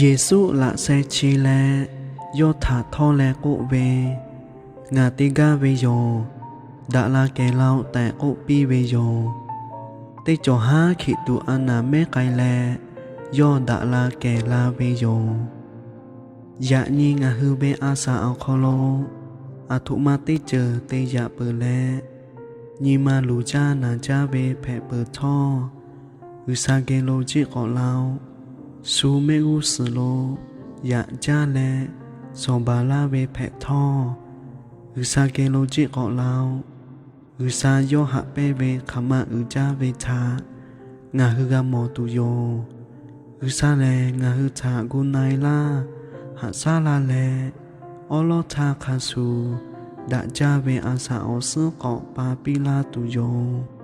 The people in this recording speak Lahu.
Yeˍsuˆ laꞈ sheh chi leh yawˇ htaꞈ htawˇ leh k'oˆ ve, Ngaˬ te gaˇ ve yoˬ. Daꞈ la kehˬ la-oˬ tehꞈ k'oˆ piˇ ve yoˬ. Teˇ cawˬ haˉ Hkiˬ tuꞈ a naˍ mehˉ k'ai leh, yawˇ daꞈ la kehˬ la ve yoˬ. Yaꞈ nyi ngaˬ hui ve a shaꞈ awˬ hk'aw lo aˬ htoꞈ ma teˇ ceuˬ te yaꞈ peuˬ leh, nyi ma luˬ jaˇ naˬ jaˇ ve hpehꞈ peuˬ htawˇ, G'uiˬsha geh lo jiˆ k'awꞈ la-oˬ. Shu mehˆ g'uˇ suhˍ lo yaꞈ jaˇ leh shawˍ baˬ laˇ ve hpehꞈ htawˇ, G'uiˬsha geh lo jiˆ k'awꞈ la-oˬ. G'uiˬsha yawˇ haꞈ pehnˇ ve hk'aˬ ma uiˍ jaˇ ve htaꞈ ngaˬ hui g'a mawˬ tuˬ yoˬ. G'uiˬsha lehˬ, ngaˬ hui htaꞈ gu na-e laˇ, haꞈ shaˉ laˇ leh, awˉ lawˉ htaˇ hk'a shuˍ daꞈ jaˇ ve a shaꞈ awˬ suhˉ k'awꞈ pa piˇ laˇ tuˬ yoˬ.